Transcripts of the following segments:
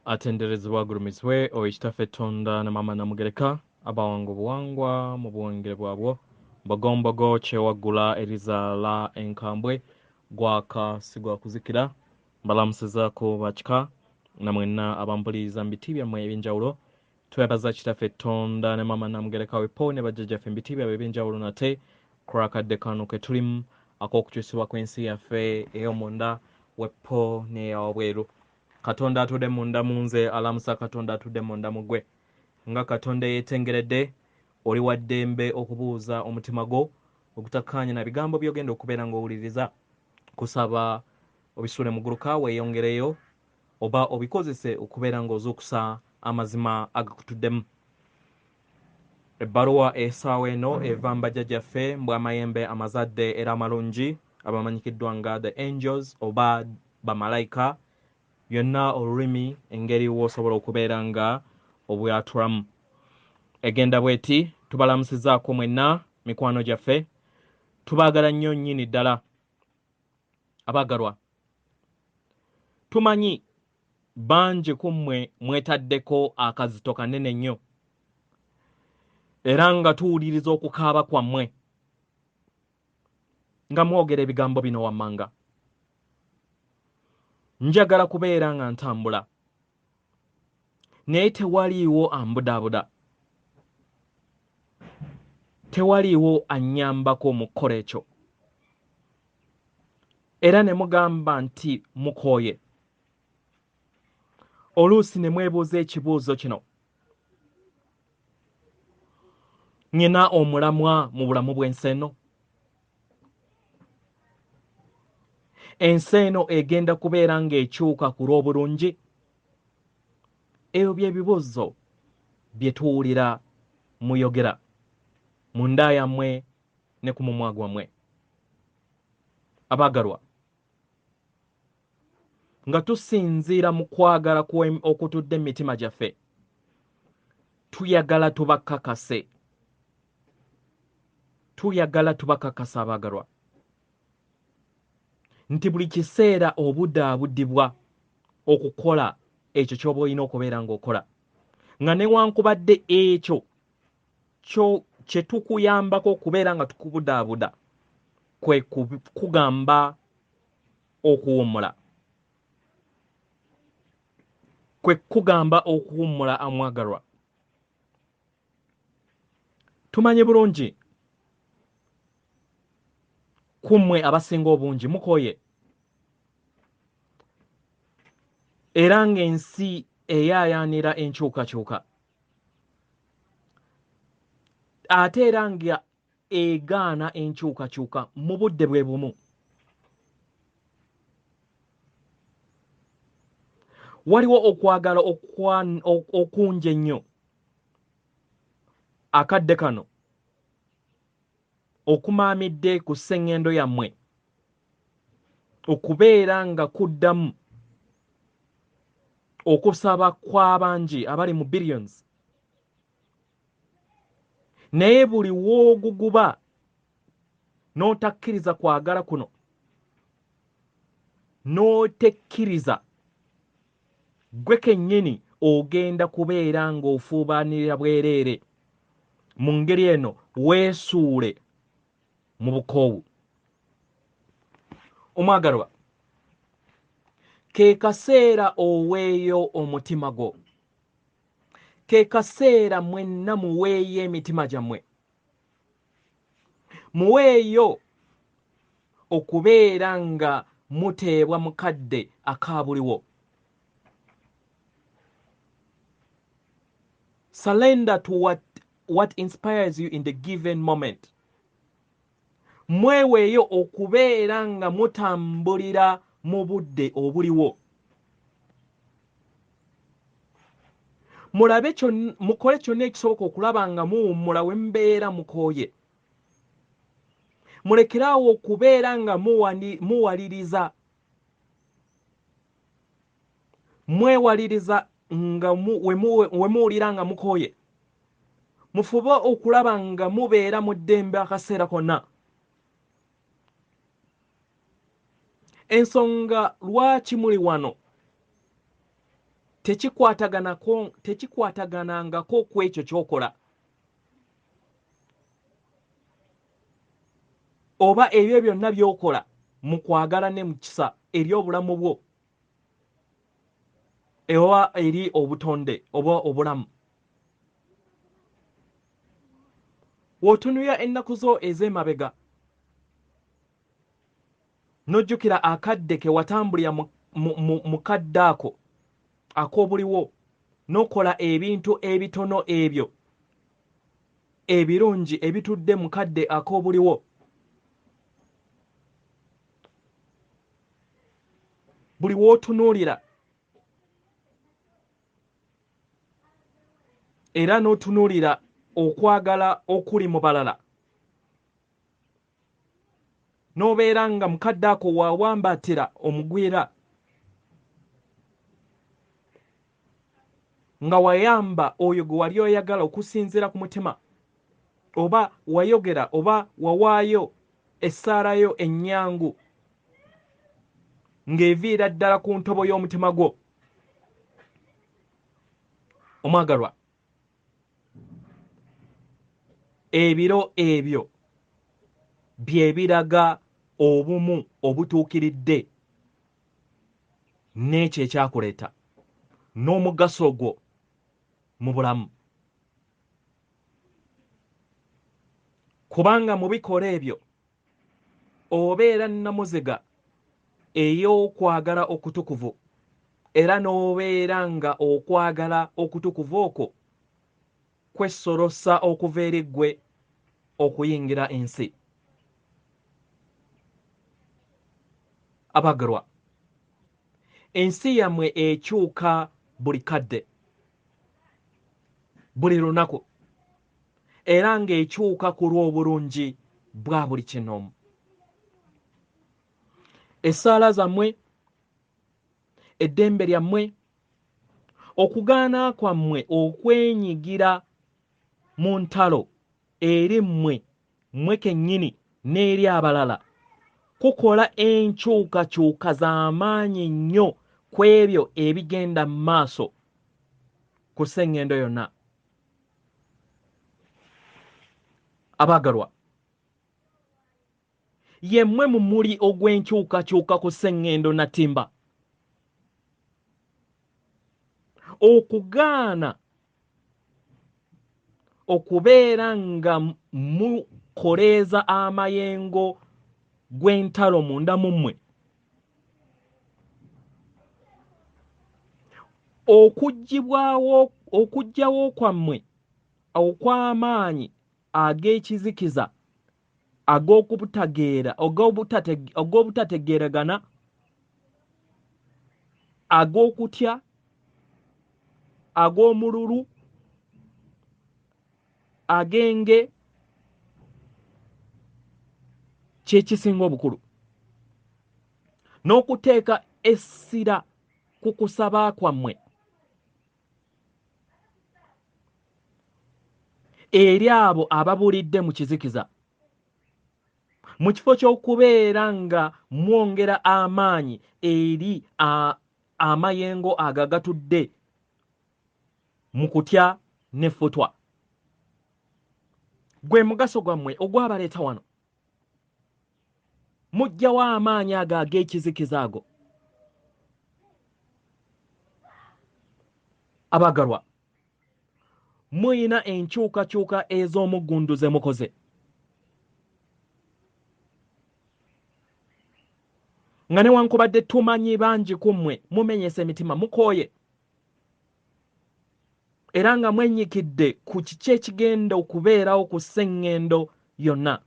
Atenderezebwa agulumizibwe oyo Kitaffe Tonda ne Maama Namugereka, abawanga obuwangwa mu buwongere bwabwo, Mbogombogo kyewaggula erizaala enkambwe, gwaka si gwa kuzikira. Mbalamusizaako bakika na mwenna abampuliriza mu biti byammwe ebyenjawulo. Twebaza Kitaffe Tonda ne Maama Namugereka wepo ne bajjajjaffe mu biti byabwe ebyenjawulo nate ku lw'akadde kano ke tulimu ak'okukyusibwa kw'ensi yaffe ey'omunda wepo n'eyawabweru. Katonda atudde munda mu nze alamusa Katonda atudde munda mu ggwe. Nga Katonda eyeetengeredde, oli wa ddembe okubuuza omutima gwo ogutakkaanya na bigambo by'ogenda okubeera ng'owuliriza. Kusaba obisuule muguluka weeyongereyo oba obikozese okubeera ng'ozuukusa amazima agakutuddemu. Ebbaluwa essaawa eno eva mu bajjajjaffe mbw'amayembe amazadde era amalungi abamanyikiddwa nga the angels oba bamalayika, byonna olulimi engeri w'osobola okubeera nga obwatulamu. Egenda bw'eti: tubalamusizaako mwenna mikwano gyaffe, tubaagala nnyo nnyini ddala abaagalwa. Tumanyi bangi ku mmwe mwetaddeko akazito kanene nnyo era nga tuwuliriza okukaaba kwammwe nga mwogera ebigambo bino wammanga. Njagala kubeera nga ntambula, naye tewaliiwo ambudaabuda, tewaliiwo annyambako mu kukola ekyo. Era ne mugamba nti mukooye. Oluusi ne mwebuuza ekibuuzo kino: nnina omulamwa mu bulamu bw'ensi eno? Ensi eno egenda kubeera ng'ekyuka ku lw'obulungi? Ebyo bye bibuuzo bye tuwulira muyogera munda yammwe ne ku mumwa gwammwe. Abaagalwa, nga tusinziira mu kwagala okutudde mu mitima gyaffe, tuyagala tubakakase, tuyagala tubakakasa abaagalwa nti buli kiseera obudaabudibwa okukola ekyo ky'oba olina okubeera ng'okola, nga newankubadde ekyo kye tukuyambako okubeera nga tukubudaabuda kwe kugamba okuwummula, kwe kugamba okuwummula amwagalwa. Tumanye bulungi ku mmwe abasinga obungi mukooye, era ng'ensi eyaayaanira enkyukakyuka, ate era nga egaana enkyukakyuka mu budde bwe bumu. Waliwo okwagala okungi ennyo akadde kano okumaamidde ku ssengendo yammwe okubeera nga kuddamu okusaba kw'abangi abali mu billions, naye buli w'oguguba n'otakkiriza kwagala kuno, n'otekkiriza ggwe kennyini, ogenda kubeera ng'ofuubaanirira bwereere. Mu ngeri eno weesuule mu bukoowu. Omwagalwa, ke kaseera oweeyo omutima gwo, ke kaseera mwenna muweeyo emitima gyammwe, muweeyo okubeera nga muteebwa mu kadde akaabuliwo. Surrender to what inspires you in the given moment. Mweweeyo okubeera nga mutambulira mu budde obuliwo. Mulabe mukole kyonna ekisoboka okulaba nga muwummula we mubeera mukooye. Mulekeraawo okubeera nga muwaliriza, mwewaliriza nga we muwulira nga mukooye. Mufube okulaba nga mubeera mu ddembe akaseera konna. Ensonga lwaki muli wano Tekikwataganangako ku ekyo ky'okola oba ebyo byonna by'okola mu kwagala ne mu kisa eri obulamu bwo oba eri obutonde oba obulamu. W'otunulira ennaku zo ez'emabega n'ojjukira akadde ke watambulira mu kadde ako ak'obuliwo, n'okola ebintu ebitono ebyo ebirungi ebitudde mu kadde ak'obuliwo, buli w'otunuulira era n'otunuulira okwagala okuli mu balala, n'obeera nga mukadde ako wawambatira omugwira, nga wayamba oyo gwe wali oyagala okusinziira ku mutima, oba wayogera oba wawaayo essaalayo ennyangu ng'eviira ddala ku ntobo y'omutima gwo. Omwagalwa, ebiro ebyo bye biraga obumu obutuukiridde n'ekyo ekyakuleeta n'omugaso gwo mu bulamu. Kubanga mu bikola ebyo obeera nnamuziga ey'okwagala okutukuvu, era n'obeera nga okwagala okutukuvu okwo kwesolosa okuva eri ggwe okuyingira ensi. Abagalwa, ensi yammwe ekyuka buli kadde, buli lunaku, era ng'ekyuka ku lw'obulungi bwa buli kinoomu. Essaala zammwe, eddembe lyammwe, okugaana kwammwe okwenyigira mu ntalo eri mmwe mmwe kennyini n'eri abalala kukola enkyukakyuka z'amaanyi nnyo ku ebyo ebigenda mu maaso ku sseŋŋendo yonna. Abaagalwa, ye mmwe mumuli ogw'enkyukakyuka ku sseŋŋendo natimba. Okugaana okubeera nga mukoleeza amayengo gw'entalo munda mu mmwe, okuggyawo kwammwe okw'amaanyi ag'ekizikiza, ag'okubutageera, ag'obutategeeragana, ag'okutya, ag'omululu, ag'enge, kye kisinga obukulu, n'okuteeka essira ku kusaba kwammwe eri abo ababulidde mu kizikiza, mu kifo ky'okubeera nga mwongera amaanyi eri amayengo ago agatudde mu kutya n'effutwa. Gwe mugaso gwammwe ogwabaleeta wano. Muggyawo amaanyi ago ag'ekizikiza ago. Abagalwa, muyina enkyukakyuka ez'omuggundu ze mukoze. Nga newankubadde tumanyi bangi ku mmwe mumenyesa emitima, mukooye, era nga mwenyikidde ku kiki ekigenda okubeerawo ku sseŋŋendo yonna.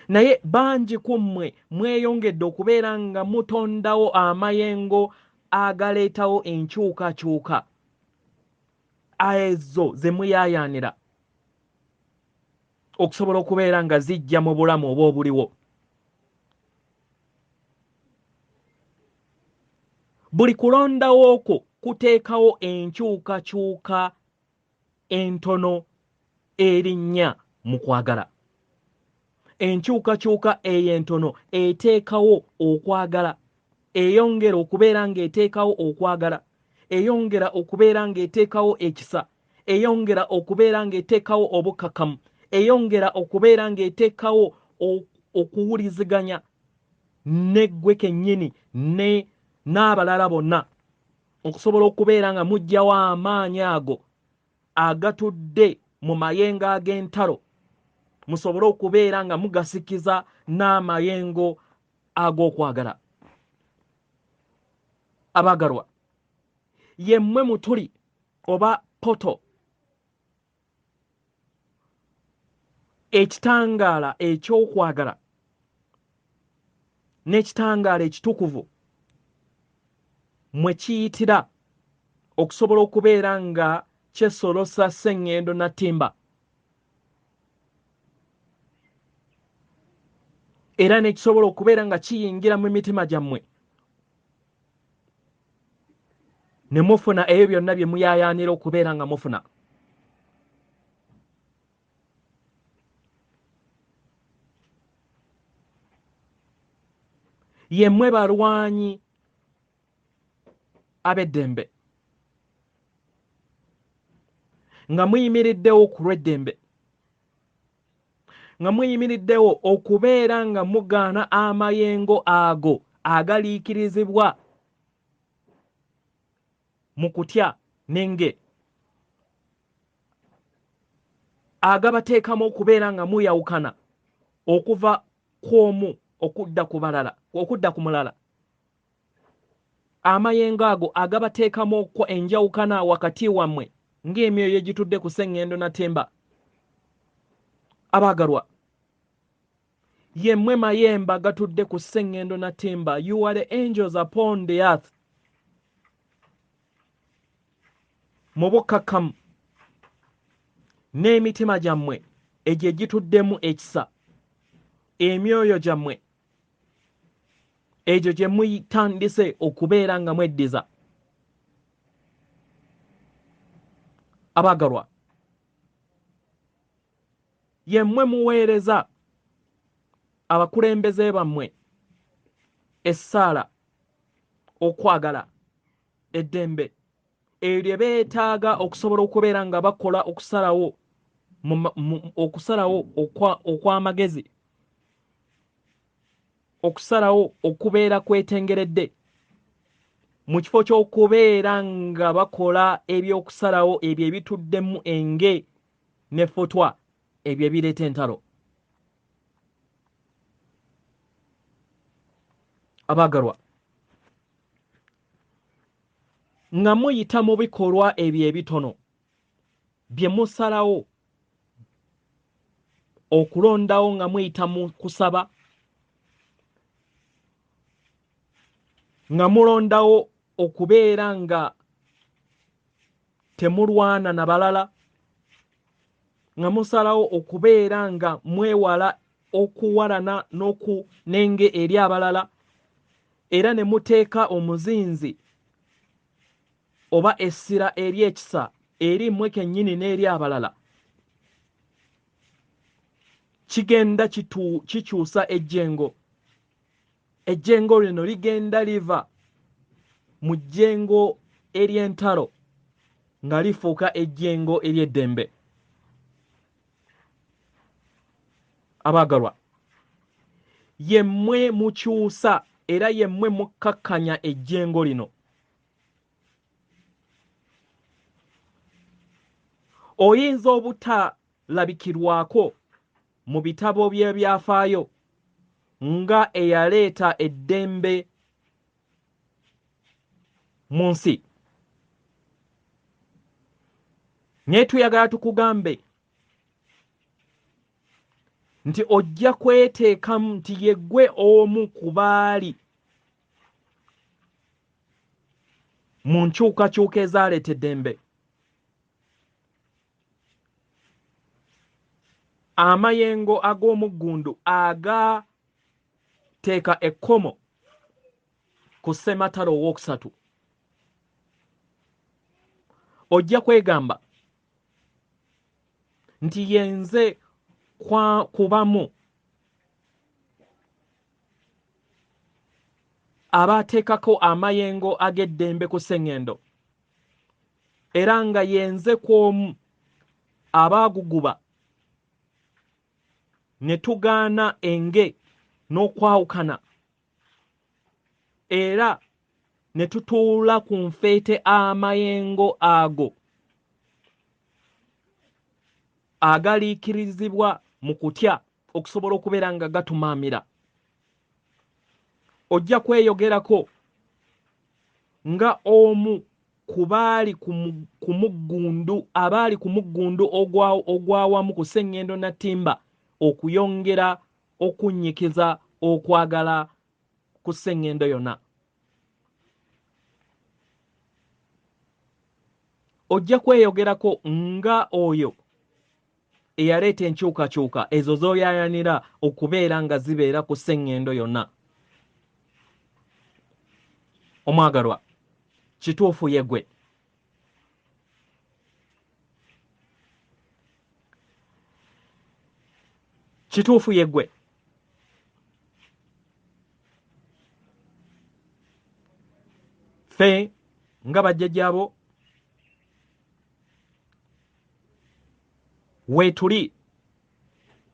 Naye bangi ku mmwe mweyongedde okubeera nga mutondawo amayengo agaleetawo enkyukakyuka ezo ze muyaayaanira okusobola okubeera nga zijja mu bulamu oba obuliwo. Buli kulondawo okwo kuteekawo enkyukakyuka entono erinnya mu kwagala. Enkyukakyuka eyo entono eteekawo okwagala, eyongera okubeera ng'eteekawo okwagala, eyongera okubeera ng'eteekawo ekisa, eyongera okubeera ng'eteekawo obukkakkamu, eyongera okubeera ng'eteekawo okuwuliziganya ne ggwe kennyini ne n'abalala bonna, okusobola okubeera nga muggyawo amaanyi ago agatudde mu mayengo ag'entalo, musobole okubeera nga mugasikiza n'amayengo ag'okwagala. Abaagalwa, yemmwe mutuli oba poto ekitangaala eky'okwagala n'ekitangaala ekitukuvu mwe kiyitira okusobola okubeera nga kyesolosa Sseŋŋendo Nattimba, era n'ekisobola okubeera nga kiyingira mu mitima gyammwe ne mufuna ebyo byonna bye muyaayaanira okubeera nga mufuna. Yemmwe balwanyi ab'eddembe, nga muyimiriddewo ku lw'eddembe, nga muyimiriddewo okubeera nga mugaana amayengo ago agaliikirizibwa mu kutya n'enge, agabateekamu okubeera nga muyawukana okuva kw'omu okudda ku balala, okudda ku mulala, amayengo ago agabateekamu enjawukana wakati wammwe ng'emyoyo egitudde ku Sseŋŋendo Natemba. Abaagalwa, yemmwe mayemba gatudde ku Sseŋŋendo Natemba. You are the angels upon the earth. Mu bukkakkamu n'emitima gyammwe egyo egituddemu ekisa, emyoyo gyammwe egyo gye mutandise okubeera nga mweddiza. Abaagalwa, yemmwe muweereza abakulembeze bammwe essaala, okwagala, eddembe ebyo bye beetaaga okusobola okubeera nga bakola okusalawo okusalawo okw'amagezi, okusalawo okubeera kwetengeredde, mu kifo ky'okubeera nga bakola ebyokusalawo ebyo ebituddemu enge n'effutwa, ebyo ebireeta entalo. Abaagalwa, nga muyita mu bikolwa ebyo ebitono bye musalawo okulondawo nga muyita mu kusaba, nga mulondawo okubeera nga temulwana na balala, nga musalawo okubeera nga mwewala okuwalana n'okunenge eri abalala, era ne muteeka omuzinzi oba essira eri ekisa eri mmwe kennyini n'eri abalala, kigenda kikyusa ejjengo. Ejjengo lino ligenda liva mu jjengo ery'entalo nga lifuuka ejjengo ery'eddembe. Abaagalwa, yemmwe mukyusa era yemmwe mukkakkanya ejjengo lino. Oyinza obutalabikirwako mu bitabo by'ebyafaayo nga eyaleeta eddembe mu nsi, naye tuyagala tukugambe nti ojja kweteekamu nti yeggwe omu ku baali mu nkyukakyuka ezaaleeta eddembe. Amayengo ag'omuggundu agateeka ekkomo ku Ssematalo owookusatu, ojja kwegamba nti yenze kubamu Abaateekako amayengo ag'eddembe ku sseŋŋendo, era nga yenze kw'omu abaaguguba ne tugaana enge n'okwawukana, era ne tutuula ku nfeete amayengo ago agaliikirizibwa mu kutya okusobola okubeera nga gatumaamira. Ojja kweyogerako nga omu ku baali ku muggundu abaali ku muggundu ogw'awamu ku sseŋŋendo Natimba okuyongera okunnyikiza okwagala ku sseŋŋendo yonna. Ojja kweyogerako nga oyo eyaleeta enkyukakyuka ezo z'oyaayanira okubeera nga zibeera ku sseŋŋendo yonna. Omwagalwa, kituufu ye gwe. Kituufu ye gwe. Ffe nga bajjajjaabo weetuli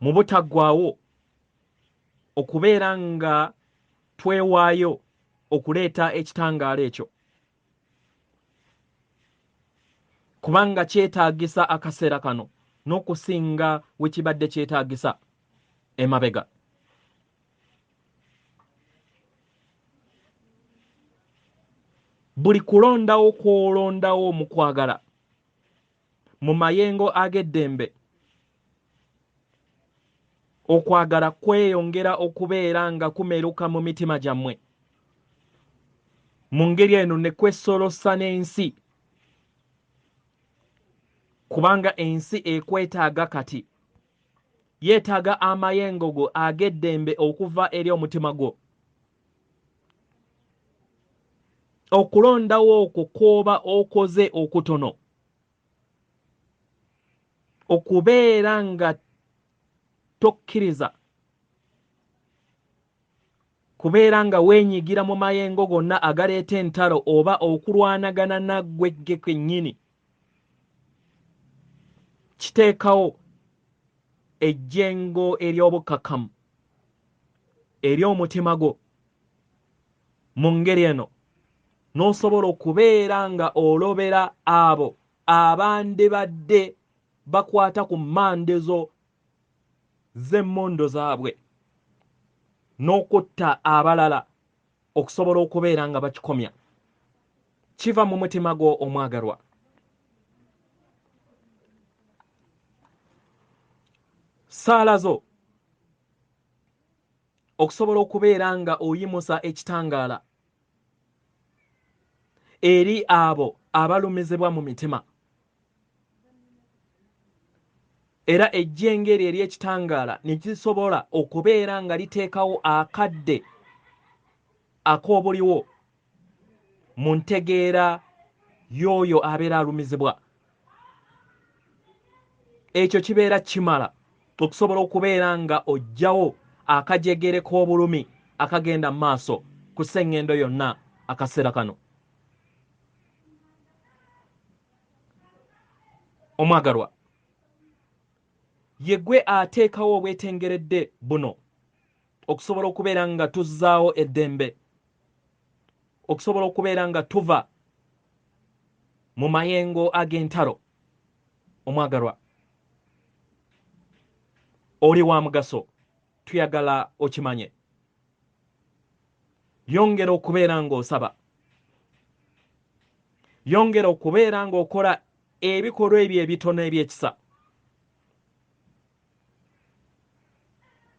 mu butaggwaawo okubeera nga twewaayo okuleeta ekitangaala ekyo, kubanga kyetaagisa akaseera kano n'okusinga we kibadde kyetaagisa emabega. Buli kulondawo kw'olondawo mu kwagala mu mayengo ag'eddembe, okwagala kweyongera okubeera nga kumeruka mu mitima gyammwe. Mu ngeri eno ne kwesolosa n'ensi, kubanga ensi ekwetaaga kati. Yeetaaga amayengo go ag'eddembe okuva eri omutima gwo. Okulondawo okwo kw'oba okoze okutono okubeera nga tokkiriza kubeera nga weenyigira mu mayengo gonna agaleeta entalo oba okulwanagana naggwe gge kennyini, kiteekawo ejjengo ery'obukkakkamu eri omutima gwo. Mu ngeri eno n'osobola okubeera nga olobera abo abandibadde bakwata ku mmandezo z'emmondo zaabwe n'okutta abalala okusobola okubeera nga bakikomya. Kiva mu mutima gwo omwagalwa. Ssaala zo okusobola okubeera nga oyimusa ekitangaala eri abo abalumizibwa mu mitima, era ejjengo eryo ery'ekitangaala ne kisobola okubeera nga liteekawo akadde ak'obuliwo mu ntegeera y'oyo abeera alumizibwa, ekyo kibeera kimala okusobola okubeera nga oggyawo akajegere k'obulumi akagenda mu maaso ku sseŋŋendo yonna akaseera kano. Omwagalwa, ye gwe ateekawo obwetengeredde buno okusobola okubeera nga tuzzaawo eddembe, okusobola okubeera nga tuva mu mayengo ag'entalo. Omwagalwa, oli wa mugaso, tuyagala okimanye. Yongera okubeera ng'osaba, yongera okubeera ng'okola ebikolwa ebyo ebitono eby'ekisa,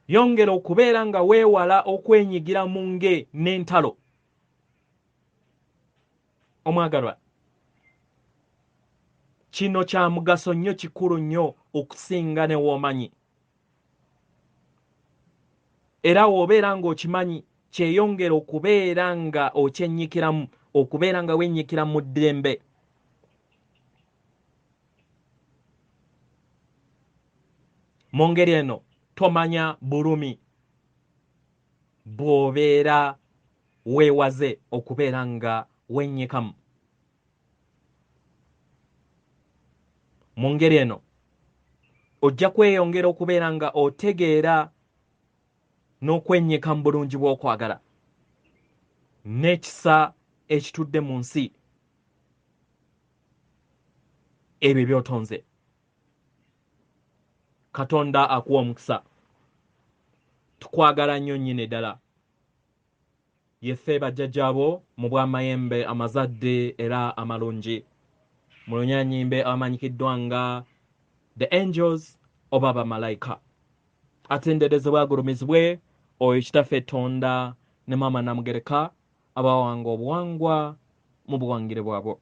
yongera okubeera nga weewala okwenyigira mu nge n'entalo. Omwagalwa, kino kya mugaso nnyo, kikulu nnyo okusinga ne w'omanyi. Era w'obeera ng'okimanyi, kyeyongera okubeera nga okyennyikiramu, okubeera nga wennyikira mu ddembe. Mu ngeri eno tomanya bulumi bw'obeera weewaze okubeera nga wennyikamu. Mu ngeri eno ojja kweyongera okubeera nga otegeera n'okwennyika mu bulungi bw'okwagala n'ekisa ekitudde mu nsi ebyo by'otonze. Katonda akuwa omukisa. Tukwagala nnyo nnyini ddala. Yeffe bajjajjaabo mu bw'amayembe amazadde era amalungi. Mu lunyanyimbe abamanyikiddwa nga The Angels oba bamalayika. Atenderezebwe agulumizibwe oyo Kitaffe Tonda ne Maama Namugereka abawanga obuwangwa mu buwangire bwabwo.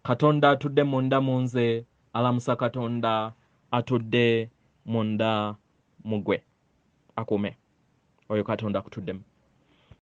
Katonda atudde munda mu nze alamusa Katonda atudde munda mu ggwe. Akuume oyo Katonda akutuddemu.